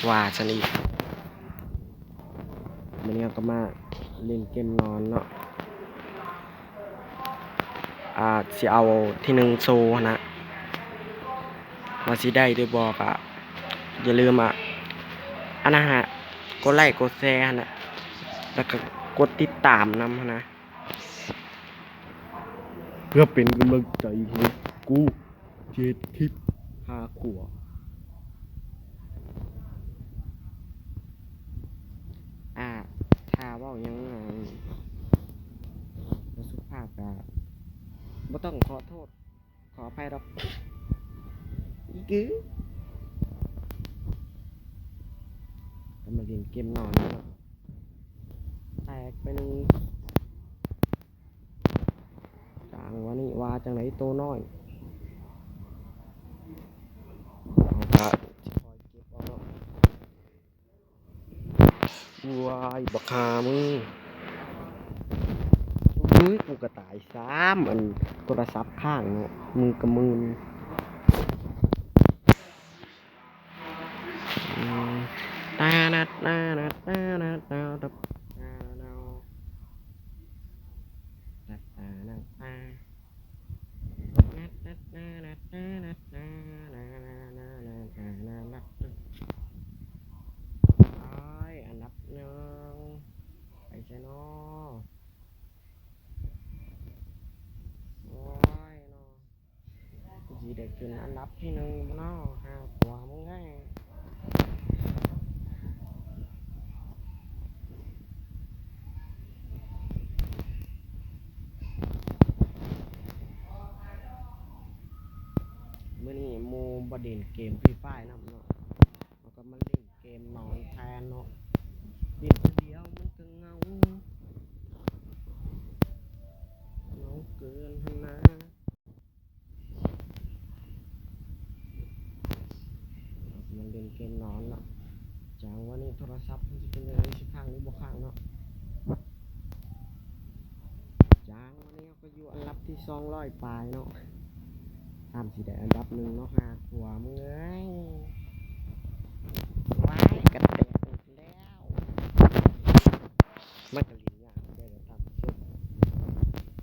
ວ່າຊັ້ນອີກ. ມື້ນີ້ເຮົາກໍມາຫຼິ້ນເກມນອນເນາະ ອາ ຊິເອົາທີໜຶ່ງໂຊຫັ້ນນະ ວ່າຊິໄດ້ຫຼືບໍ່ ກໍຢ່າລືມ ອາ ອັນນັ້ນ ກົດໄລ້ກົດແຊຫັ້ນນະ ແລ້ວກໍກົດຕິດຕາມນຳຫັ້ນນະ ເພື່ອເປັນກຳລັງໃຈໃຫ້ກູ ເຈັດທິບຫ້າຂົວ. ອາ ຖ້າເວົ້າຫຍັງ ອາ ບໍ່ສຸພາບກະບໍ່ຕ້ອງຂໍໂທດຂໍອະໄພດອກ ອີກື ກໍມາຫຼິ້ນເກມນອນນີ້ເນາະ ແຕກໄປໜຶ່ງ. ຈັ່ງຫວະນີ້ວ່າຈັ່ງໃດໂຕນ້ອຍ ເຮົາກະຊິຄອຍເກັບເອົາເນາະ. ວ້າຍ ບັກຫ່າມຶງ ໂອ້ຍ ກູກະຕາຍຊ້ຳ ອັນໂທລະສັບຄ້າງເນາະ ມືກະມື່ນ. ຕານັດຕານັດຕານັດຕາ ຕານາວ ຕາຕານາຕາ ນັດນັດຕານັດຕານັດຕາ ນານານານານານານານານາ ໂອ້ຍ ອັນດັບໜຶ່ງ ໄປໃສນໍ ໂອ້ຍນໍ. ຊິໄດ້ຂຶ້ນອັນດັບທີໜຶ່ງບໍ່ນໍ ຫາຕົວະມຶງເອີຍ. ມື້ນີ້ໝູ່ບໍ່ຫຼິ້ນເກມຟຣີຟາຍນຳເນາະ ເຮົາກໍມາຫຼິ້ນເກມນອນແທນເນາະ ຫຼິ້ນຄົນດຽວມັນກໍເຫງົາ ເຫງົາເກີນຫັ້ນນາ. ມັນເປັນເກມນອນເນາະ ຈັ່ງຫວະນີ້ໂທລະສັບມັນຊິເປັນຈັ່ງໃດ ຊິຄ້າງຫຼືບໍ່ຄ້າງເນາະ. ຈັ່ງຫວະນີ້ເຮົາກໍຢູ່ອັນດັບທີສອງຮ້ອຍປາຍເນາະ ຕາມຊິໄດ້ອັນດັບໜຶ່ງເນາະ ຫາຕົວະມຶງເອີຍ ວ້າຍ ກະແຕກແລ້ວ ມັນກະຫຼິ້ນຍາກແດ່ເດີທ່ານຜູ້ຊົມ.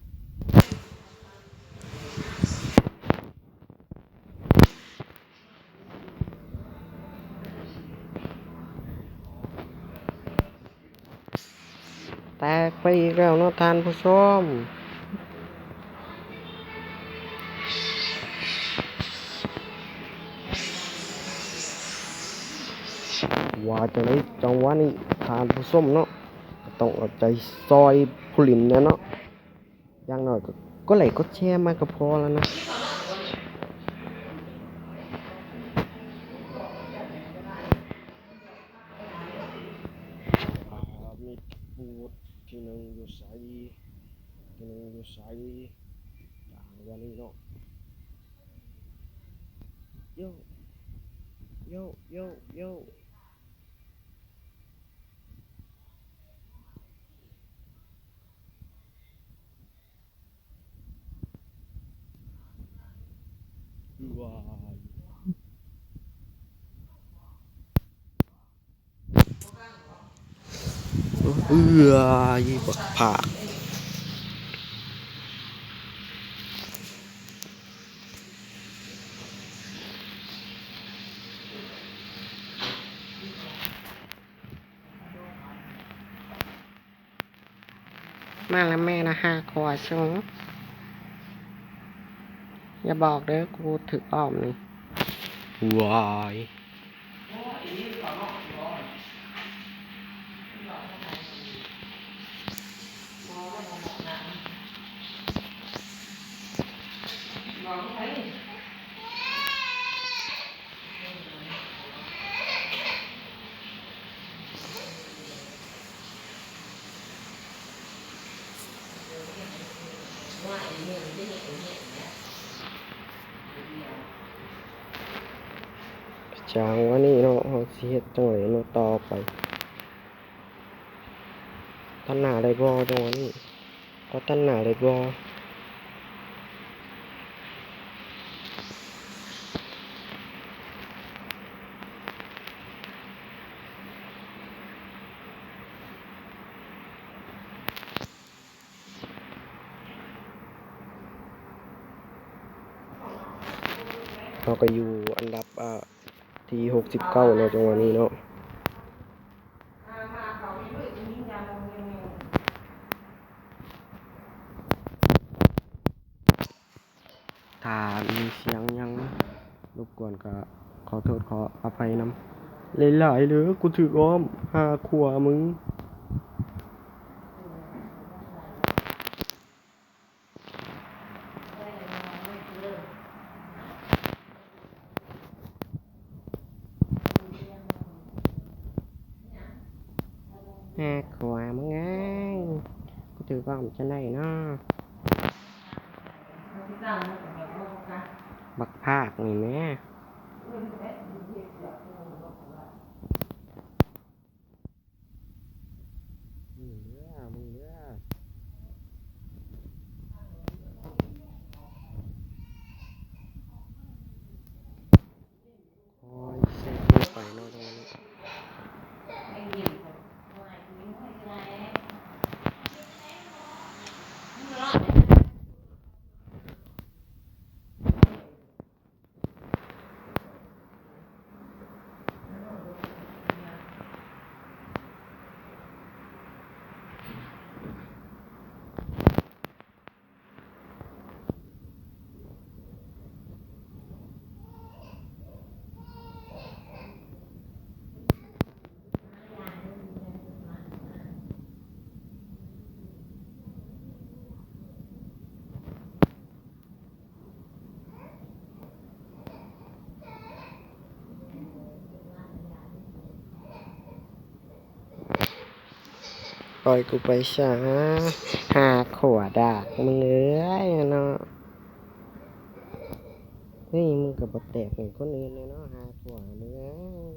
ແຕກໄປອີກແລ້ວເນາະທ່ານຜູ້ຊົມ ວ່າຈັ່ງໃດ ຈັງຫວະນີ້ທ່ານຜູ້ຊົມເນາະ ກໍຕ້ອງເອົາໃຈຊ່ອຍຜູ້ຫຼິ້ນແດ່ເນາະ. ຢ່າງໜ້ອຍກໍກົດໄລ້ກົດແຊມາກໍພໍແລ້ວນະ. ອາ ມີດ ພູດ ທີໜຶ່ງຢູ່ໃສ ທີໜຶ່ງຢູ່ໃສ ຕ່າງວ່ານີ້ເນາະ. ໂຢ ໂຢ ໂຢ ໂຢ. ເອື້ອຍ ບັກຜາກ. ມາລະແມ່ນະ ຫ້າຂົວສູງ ຢ່າບອກເດີ ກູຖືກອ້ອມນີ້ ວ້າຍ. ຈັ່ງຫວະນີ້ເນາະ ເຮົາຊິເຮັດຈັ່ງໃດເນາະຕໍ່ໄປ? ຕັດໜ້າໄດ້ບໍ່ຈັງຫວະນີ້? ຕັດໜ້າໄດ້ບໍ່? ໂ ເຮົາກໍຢູ່ອັນດັບ ເອີ ທີຫົກສິບເກົ້າເນາະ ຈັງຫວະນີ້ເນາະ. ຖ້າມີສຽງຫຍັງລົບກວນກໍຂໍໂທດຂໍອະໄພນຳຫຼາຍໆເດີ. ກູຖືກອ້ອມ ຫາຂວາມຶງ. ຫາຂວາມຶງເອີຍ ກູຖືກອ້ອມຈັ່ງໃດເນາະ ບັກພາກນີ້ແໝ. ມຶງເດີ ມຶງເດີ ຄ່ອຍແຊະລົງໄປເນາະ ຕອນນີ້. ປ່ອຍກູໄປຊະ ຫາຂວາດາກ ມຶງເອີຍເນາະ. ເຮີ້ຍ ມຶງກໍບໍ່ແຕກໃຫ້ຄົນອື່ນແດ່ເນາະ ຫາຂວາ ມຶງເອີຍ.